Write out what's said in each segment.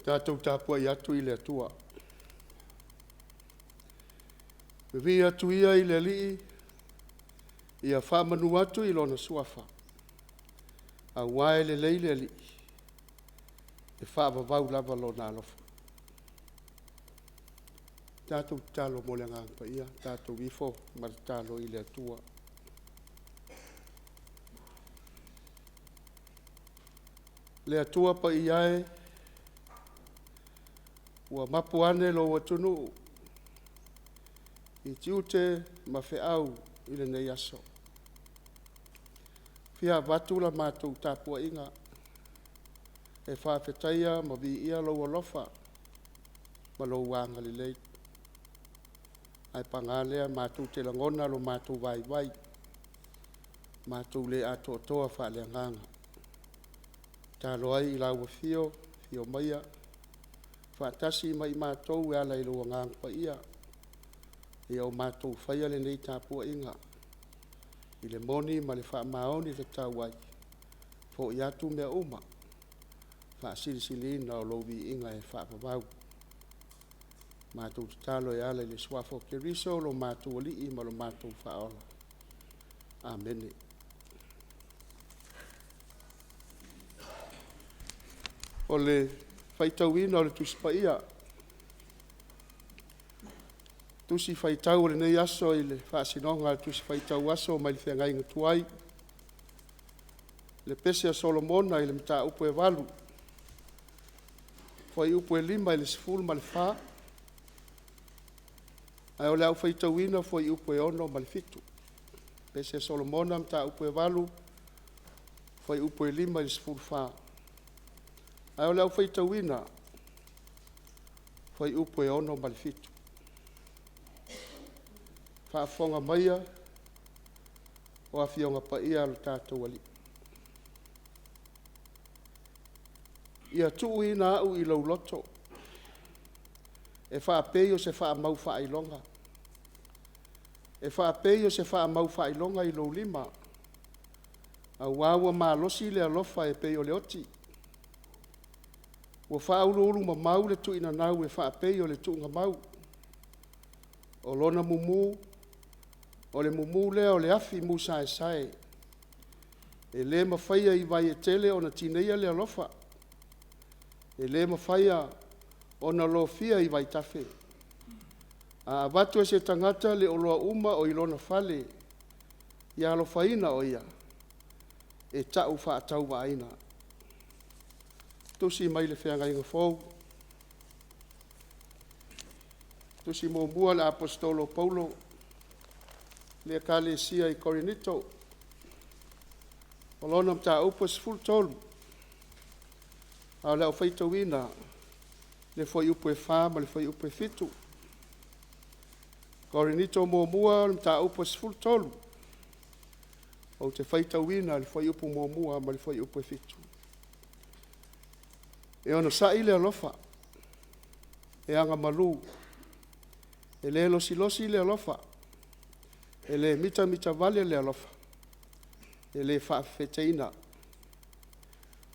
Tatou tapuai atu i le Atua. Vivii atu ia i le Alii, ia faamanu atu i Lona Suafa, aua e lelei le Alii, e faavavau lava Lona alofa. Tatou tatalo mo le Agaga Paia, tatou ifo ma tatalo i le Atua. Le Atua Paia e, ua mapu ane lou atunuu i tiute ma feau i lenei aso. E fia avatu la matou tapuaiga e faafetaia ma viia lou alofa ma lou agalelei. Ae paga lea, matou te lagona lo matou vaivai, matou le atoatoa faaleagaga. E tatalo ai i lau Afio, afio maia faatasi ma i matou e ala i lou Agaga Paia ina ia matou faia lenei tapuaiga i le moni ma le faamaoni e tatau ai, foi atu mea uma i le faasilisiliina o lou viiga e faavavau. Matou tatalo e ala i le suafa o Keriso lo matou Alii ma lo matou Faaola. Amene. O le faitauina o le Tusi Paia, Tusi Faitau o lenei aso i le faasinoga a le Tusi Faitau Aso mai le Feagaiga Tuai, le Pese a Solomona i le Mataupu e 8, fuaiupu e 5 i le 14, ae o le a ou faitauina fuaiupu e 6 ma le 7. Pese a Solomona mataupu e 8, fuaiupu e 5 i le 14, ae o le a ou faitauina fuaiupu e 6 ma le 7. Faafofoga maia o Afioga Paia a lo tatou Alii. Ia tuuina au i lou loto e faapei o se faamaufaailoga, e faapei o se faamaufaailoga i lou lima, aua ua malosi le alofa e pei o le oti. Ua faauluulumamau le tuinanau e faapei o le tuugamau. O lona mumu, o le mumu lea o le afi musaesae. E le mafaia i vai e tele ona tineia le alofa. E le mafaia ona lofia i vaitafe. A avatu e se tagata le oloa uma o i lona fale ia alofaina o ia, e tau faatauvaaina. Tusi mai le Feagaiga Fou, Tusi Muamua a le Aposetolo o Paulo i le Ekalesia i Korinito, o lona mataupu e 13, ae o le a ou faitauina le fuaiupu e 4 ma le fuaiupu e 7. Korinito muamua mataupu e 13, ou te faitauina le fuaiupu 1 ma le fuaiupu e 7. E onosai le alofa, e agamalu, e le losilosi le alofa, e le mitamitavale le alofa, e le faafefeteina.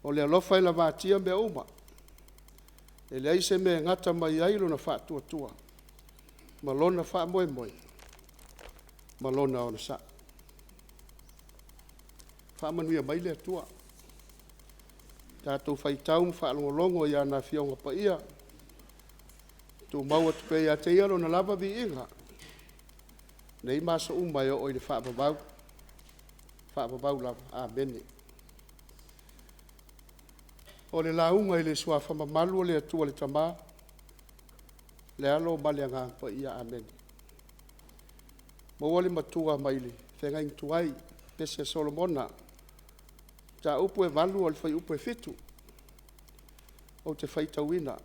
O le alofa e lavatia mea uma, e leai se mea e gata mai ai lona faatuatua ma lona faamoemoe ma lona onosai. Faamanuia mai le Atua i le tatou faitau ma faalogologo i ana Afioga Paia, tumau atu pea ia te Ia Lona lava viiga nei ma aso uma e oo i le faavavau, faavavau lava. Amene. O le lauga i le Suafa mamalu o le Atua le Tama, le Alo ma le Agaga Paia. Amene. Maua le matua mai le feagaiga tuai, Pese a Solomona, mataupu e 8 o le fuaiupu e 7, ou te faitauina.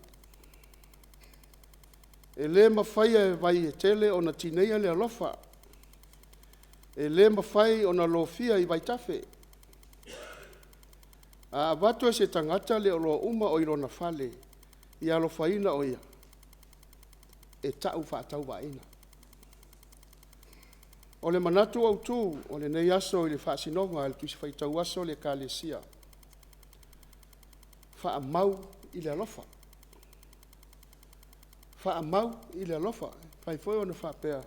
E le mafaia e vai e tele ona tineia le alofa, e le mafai ona lofia i vaitafe. A avatu e se tagata le oloa uma o i lona fale ia alofaina o ia, e tau faatauvaaina. O le manatu autu o lenei aso i le faasinoga a le Tusi Faitau Aso a le Ekalesia, faamau i le alofa. Faamau i le alofa. E mafai foi ona faapea,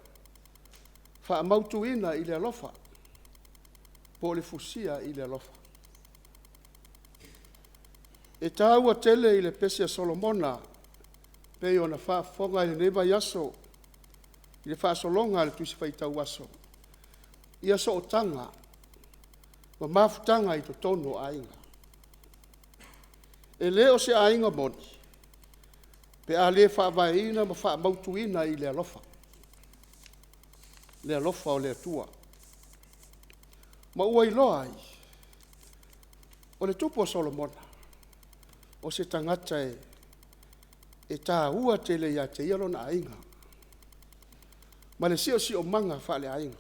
faamautuina i le alofa, po o le fusia i le alofa. E taua tele i le pese a Solomona pei ona faafofoga i lenei vaiaso i le faasologa a le Tusi Faitau Aso, ia sootaga ma mafutaga i totonu o aiga. E le o se aiga moni pe a le faavaeina ma faamautuina i le alofa, le alofa o le Atua. Ma ua iloa ai, o le tupu o Solomona, o se tagata e taua tele ia te ia lona aiga ma le siosiomaga faaleaiga.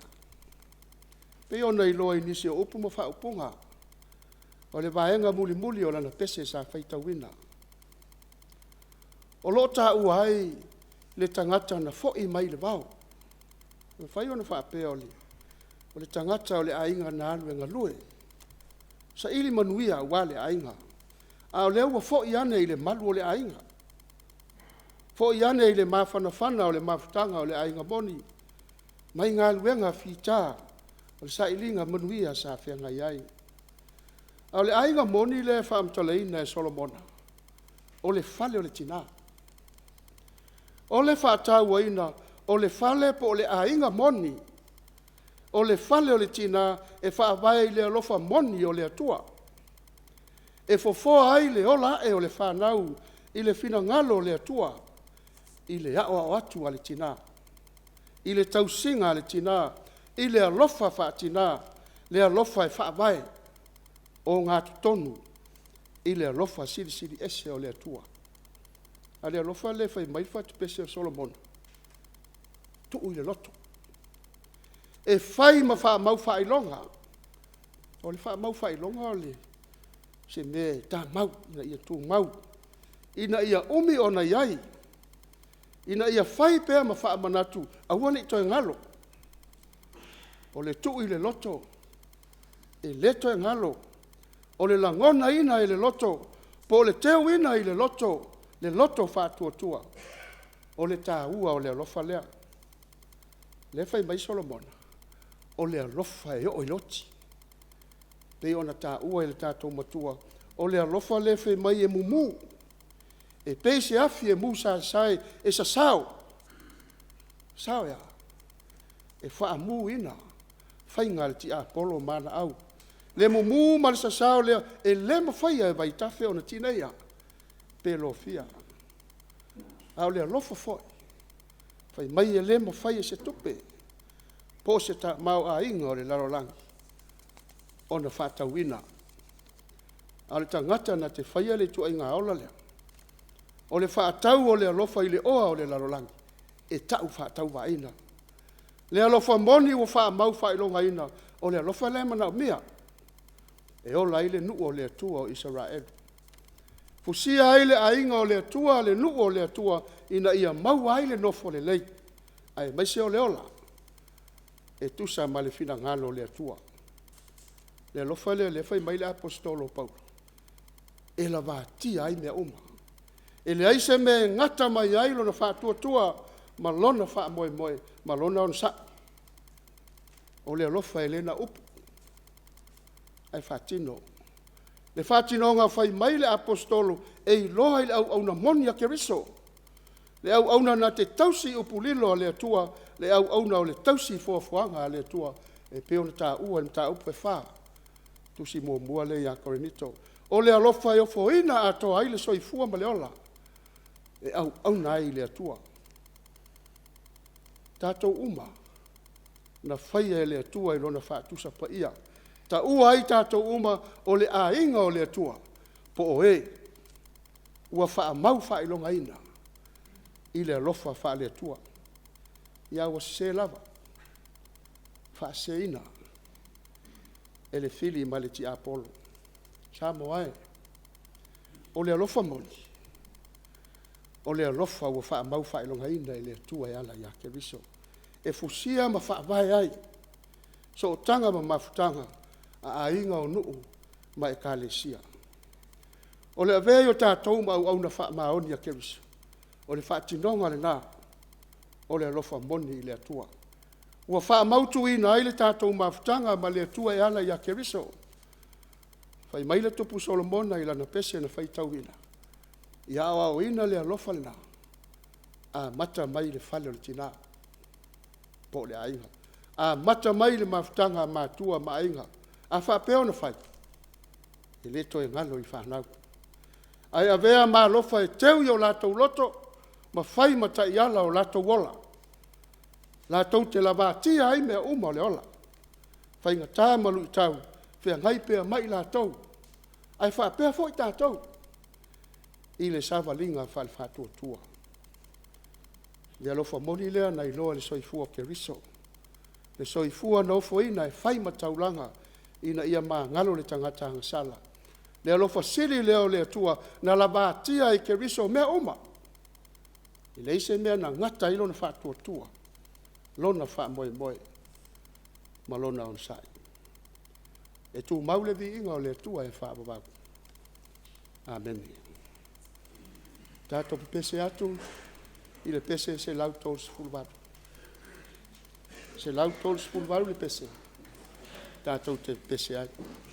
E pei ona iloa i nisi o upu ma faaupuga o le vaega mulimuli o lana pese sa faitauina. O lo o taua ai le tagata na foi mai le vao. E mafai ona faapea o le tagata o le aiga na alu e galue, saili manuia aua le aiga, a o lea ua foi ane i le malu o le aiga, foi ane i le mafanafana o le mafutaga o le aiga moni mai galuega fita o le sailiga manuia sa feagai ai. A o le aiga moni lea e faamatalaina e Solomona, o le fale o le tina. O le faatauaina o le fale po o le aiga moni, o le fale o le tina e faavae i le alofa moni o le Atua, e fofoa ai le ola ae o le fanau i le finagalo o le Atua i le aoao atu a le tina, i le tausiga a le tina, i le alofa faa-tina, le alofa e faavae ogatotonu i le alofa silisili ese o le Atua. A o le alofa lea fai mai le fatupese o Solomona, tuu i le loto, e fai ma faamaufaailoga. O le faamaufaailoga o se mea e tamau ina ia tumau, ina ia umi ona i ai, ina ia fai pea ma faamanatu, aua ne i toe galo. O le tuu i le loto, e le toe galo. O le lagonaina e le loto po o le teuina i le loto le loto faatuatua, o le taua o le alofa lea. O lea e fai mai Solomona, o le alofa e oo i le oti. E pei ona taua e le tatou Matua, o le alofa lea fai mai e mumu, e pei se afi e musaesae e sasao. Sasao e a? E faamuina faiga a le tiapolo ma ana au. Le mumu ma le sasao lea, e le mafaia e vaitafe ona tineia pe lofia. A o le alofa foi, fai mai e le mafai e se tupe po o se tamaoaiga o le lalolagi ona faatauina. A o le tagata na te faia le ituaiga ola lea, o le faatau o le alofa i le oa o le lalolagi, e tau faatauvaaina. Le alofa moni ua faamaufaailogaina, o le alofa lea e manaomia e ola ai le nuu o le Atua o Isaraelu. Fusia ai le aiga o le Atua, le nuu o le Atua, ina ia maua ai le nofo lelei, aemaise o le ola e tusa ma le finagalo o le Atua. Le alofa lea o lea e fai mai le Aposetolo o Paulo, e lavatia ai mea uma. E leai se mea e gata mai ai lona faatuatua ma lona faamoemoe ma lona onosai. O le alofa e le na o upu ae faatino. Le faatinoga fai mai le Aposetolo, e iloa i le auauna moni a Keriso, le auauna na te tausi upu lilo a le Atua, le auauna o le tausi foafoaga a le Atua, e pei ona taua i le mataupu e 4, tusi muamua lea ia Korinito. O le alofa e ofoina atoa ai le soifua ma le ola e auauna ai i le Atua. O tatou uma na faia e le Atua i Lona faatusa paia. E taua ai tatou uma o le aiga o le Atua, po o e ua faamaufaailogaina i le alofa faale-Atua. Ia ae ua sese lava, faaseseina e le fili ma le tiapolo. Samoa e, o le alofa moni, o le alofa ua faamaufaailogaina e le Atua e ala ia Keriso, e fusia ma faavae ai sootaga ma mafutaga a aiga, o nuu ma Ekalesia. O le avea ai o tatou ma auauna faamaoni a Keriso, O le faatinoga lena o le alofa moni i le Atua, ua faamautuina ai le tatou mafutaga ma le Atua e ala ia Keriso. Fai mai le Tupu Solomona i lana pese na faitauina, ia aoaoina le alofa lena, amata mai i le fale o le tina po o le aiga. Amata mai i le mafutaga a matua ma aiga. A faapea ona fai, e le toe galo i fanau. Ae avea ma alofa e teu i o latou loto ma fai ma taiala o latou ola, latou te lavatia ai mea uma o le ola, faigata ma luitau, feagai pea ma i latou, ae faapea foi tatou i le savaliga faale-faatuatua. O le alofa moni lea na iloa i le soifua o Keriso, le soifua na ofoina e fai ma taulaga ina ia magalo le tagata agasala. Le alofa sili lea o le Atua na lavatia ai e Keriso mea uma, e leai se mea na gata ai Lona faatuatua, Lona faamoemoe ma Lona onosai. E tumau le viiga o le Atua e faavavau. Amene. Tatou pepese atu i le pese 138. 138 le pese tatou te pepese ai. E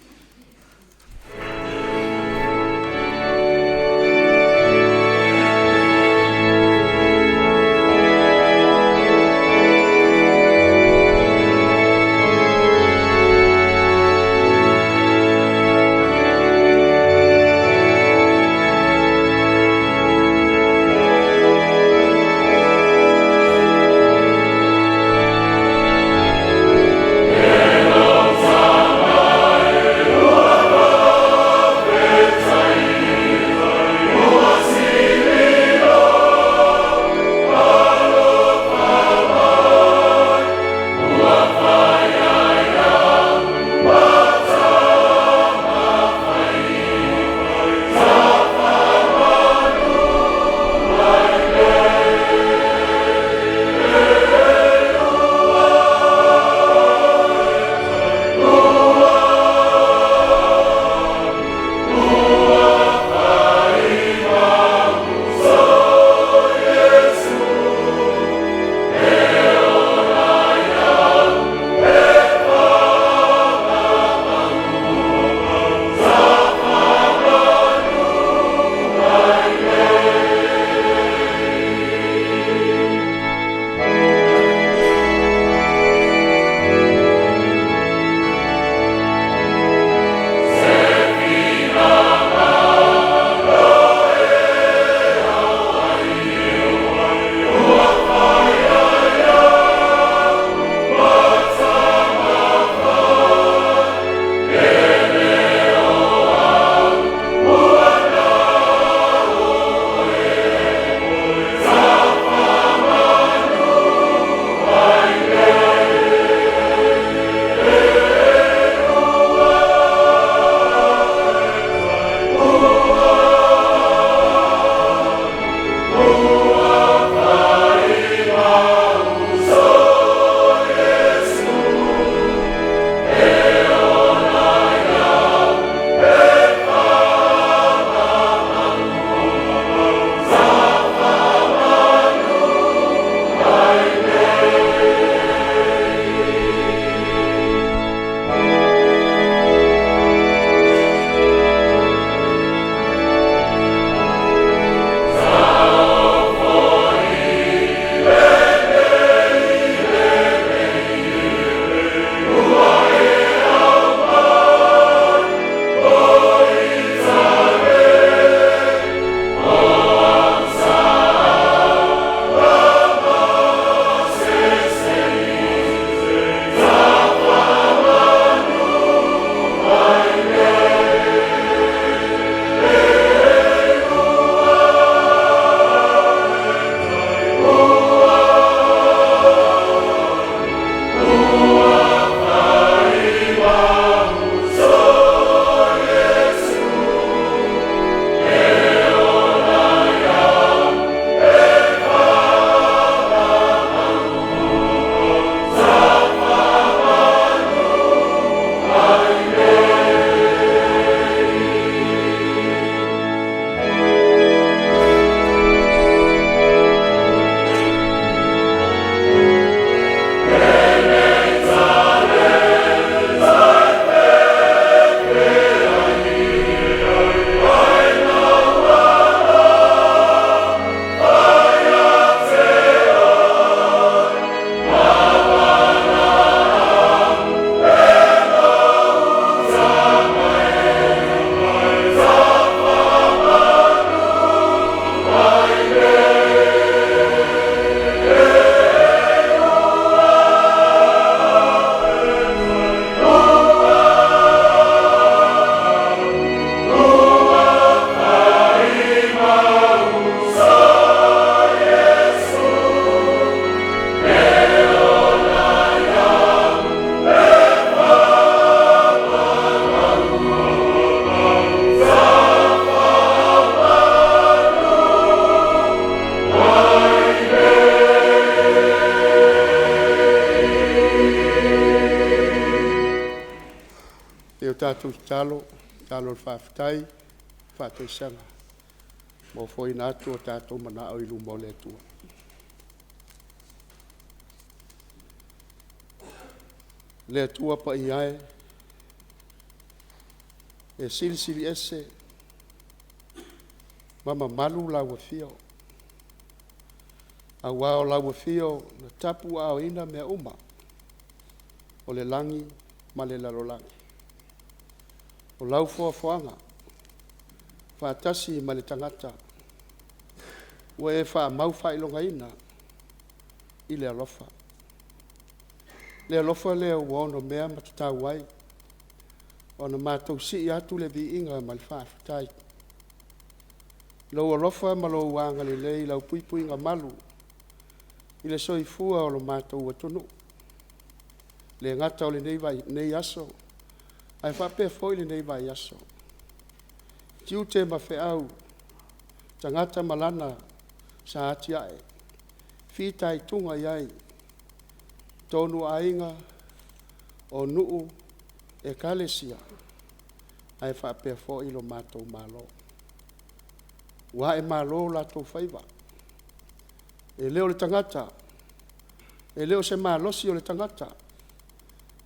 tatou tatalo, tatalo o le faafetai, faatoesega mo le foaiina atu o tatou manao i luma o le Atua. Le Atua Paia e, e Silisili Ese ma mamalu lau Afio, aua o lau Afio na tapuaaoina mea uma o le lagi ma le lalolagi. O lau foafoaga faatasi ma le tagata ua e faamaufaailogaina i le alofa. Le alofa lea ua onomea ma tatau ai ona matou sii atu le viiga ma le faafetai. I lou alofa ma lou agalelei i lau puipuiga malu i le soifua o lo matou atunuu, e le gata o lenei aso ae faapea foi lenei vaiaso. I tiute ma feau, tagata ma lana sa atiae, fitaituga i ai i totonu o aiga, o nuu, ekalesia, ae faapea foi lo matou Malo. Ua aemalo o latou faiva. E le o le tagata, e le o se malosi o le tagata,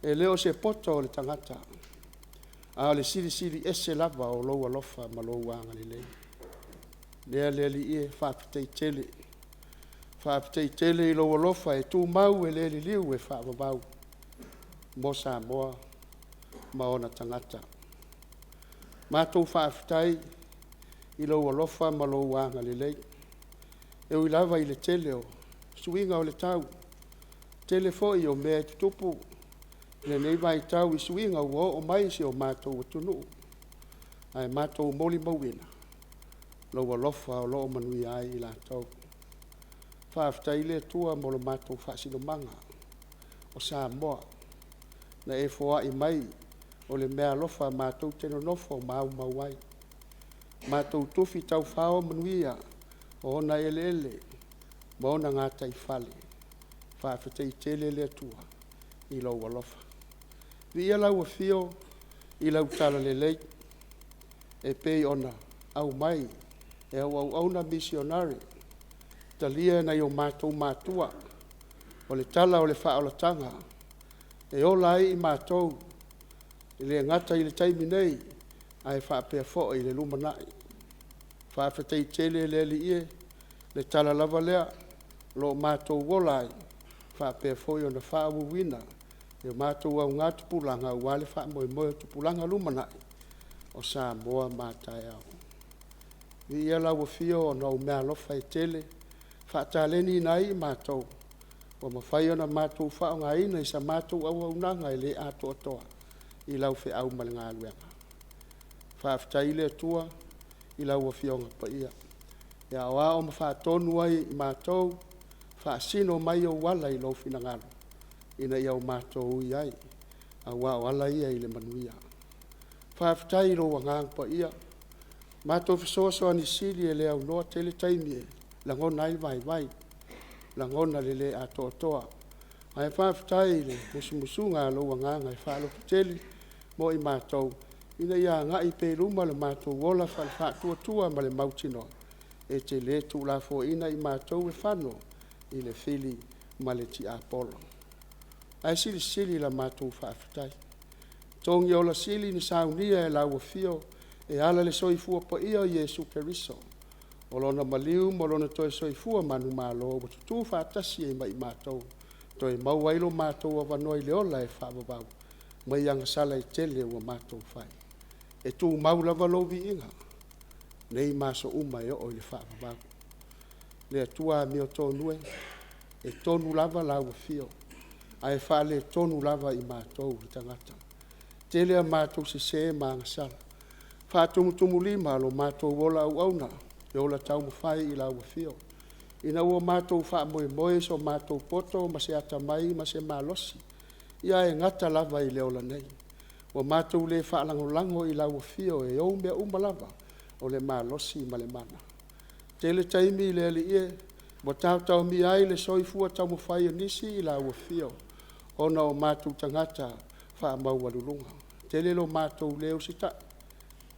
e le o se poto o le tagata, a o le Silisili Ese lava o lou alofa ma lou agalelei. Lea le Alii e, faafetai tele. Faafetai tele i lou alofa e tumau e le liliu e faavavau mo Samoa ma ona tagata. Matou faafetai i lou alofa ma lou agalelei, e ui lava i le tele o suiga o le tau, tele foi o mea e tutupu i lenei vaitau i suiga ua oo mai i si o matou atunuu, ae matou molimauina lou alofa o lo o manuia ai i latou. Faafetai le Atua mo le matou faasinomaga o Samoa, na e foai mai o le meaalofa matou te nonofo ma aumau ai. Matou tufi taufao manuia o ona eleele ma ona gataifale. Faafetai tele le Atua i lou alofa. Viia lau Afio i lau talalelei e pei ona aumai e au auauna misionare, talia e nai o matou matua, o le tala o le faaolataga e ola ai i matou, e le gata i le taimi nei, ae faapea foi i le lumanai. Faafetai tele le Alii e, o le tala lava lea o lo o matou ola ai, faapea foi ona faaauauina i a matou augatupulaga aua le faamoemoe o tupulaga lumanai o Samoa ma a taeao. Viia lau Afio ona o meaalofa e tele e faataleniina ai i matou ua mafai ona matou faaaogaina i sa matou auaunaga e le atoatoa i lau feau ma le galuega. Faafetai le Atua i lau Afioga Paia e aoao ma faatonu ai i matou, faasino mai ou ala i lou finagalo ina ia matou ui ai, aua o ala ia i le manuia. Faafetai i lou Agaga Paia, matou fesoasoani sili e le aunoa tele taimi e lagona ai le vaivai, lagona le le atoatoa. Ae faafetai i le musumusuga a lou Agaga e faalototele mo i matou ina ia agai pea i luma le matou ola faale-faatuatua ma le mautinoa e te le tuulafoaiina i matou e fano i le fili ma le tiapolo. Ae silisili la matou faafetai i togi ola sili na saunia e lau Afio e ala i le soifua paia o Iesu Keriso. O Lona maliu ma Lona toe soifua manumalo ua tutu faatasi ai ma i matou, toe maua ai lo matou avanoa i le ola e faavavau mai agasala e tele ua matou fai. E tumau lava lou viiga nei ma aso uma e oo i le faavavau. Le Atua amiotonu e, e tonu lava lau Afio ae faaletonu lava i matou o tagata. E tele a matou sese ma agasala, faatumutumulima lo matou ola auauna, le ola taumafai i lau Afio, ina ua matou faamoemoe i so matou poto ma se atamai ma se malosi, ae gata lava i le ola nei. Ua matou le faalagolago i lau Afio e ou mea uma lava, o le malosi ma le mana. E tele taimi le Alii e, ua taotaomia ai le soifua taumafai o nisi i lau Afio ona o matou tagata faamaualuluga. tele lo matou le usitai.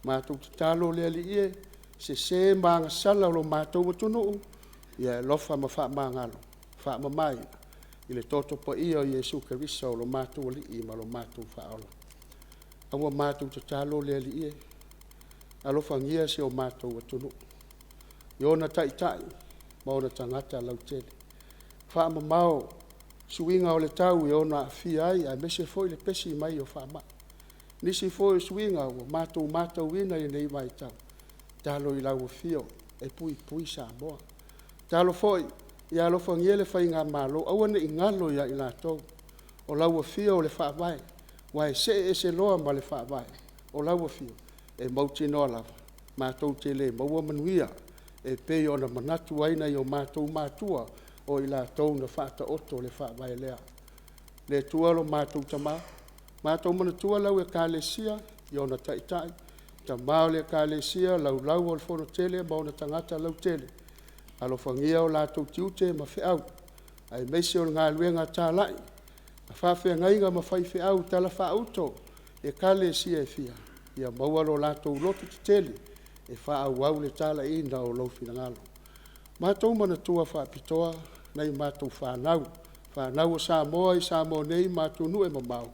Matou tatalo le Alii e, sese ma agasala o lo matou atunuu, ia e alofa ma faamagalo, faamamaina i le toto paia o Iesu Keriso o lo matou Alii ma lo matou Faaola. A ua matou tatalo le Alii e, alofagia si o matou atunuu i ona taitai ma ona tagata lautele. Faamamao suiga o le tau e ono aafia ai aemaise foi le pesi mai o faamai. O nisi foi o suiga ua matou matauina i lenei vaitau, tatalo i lau Afio e puipui Samoa. Tatalo foi ia alofagia le Faigamalo, aua ne i galo ia i latou, o lau Afio o le Faavae, aua e see ese loa ma le Faavae, o lau Afio, e mautinoa lava matou te le maua manuia e pei ona manatu ai nai o matou matua o i latou na faataoto le Faavae lea. Le Atua lo matou Tama, matou manatua lau Ekalesia i ona taitai, tama o le Ekalesia, laulau o le Fonotele ma ona tagata lautele, alofagia o latou tiute ma feau, aemaise o le galuega talai a faafeagaiga ma faifeau talafaauto i Ekalesia e fia, ia maua lo latou lototetele e faaauau le talaiina o lou finagalo. Matou manatua faapitoa nai a matou fanau, fanau a Samoa i Samoa nei ma atunuu e mamao,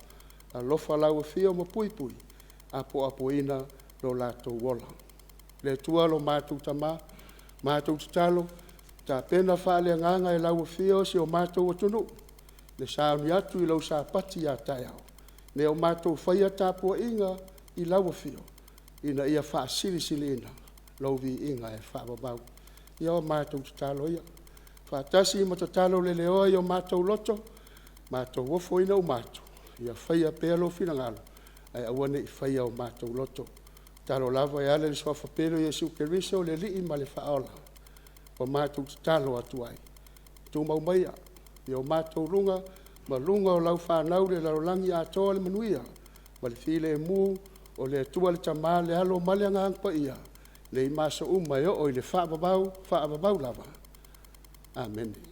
alofa lau Afio ma puipui, apoapoina lo latou ola. Le Atua lo matou Tama, matou tatalo, tapena faaleagaga e lau Afio si o matou atunuu i le sauni atu i lau Sapati a taeao, lea ua matou faia tapuaiga i lau Afio ina ia faasilisiliina lou viiga e faavavau. Ia o matou tatalo ia, faatasi ma tatalo leleoa i o matou loto, matou ofoina uma atu, ia faia pea lou finagalo ae aua ne i faia o matou loto. Tatalo lava e ala i le suafa pele o Iesu Keriso o le Alii ma le Faaola ua matou tatalo atu ai. Tumau maia i o matou luga ma luga o lau fanau i le lalolagi atoa le manuia ma le filemu o le Atua le Tama le Alo ma le Agaga Paia, nei ma aso uma e oo i le faavavau, faavavau lava. Amene.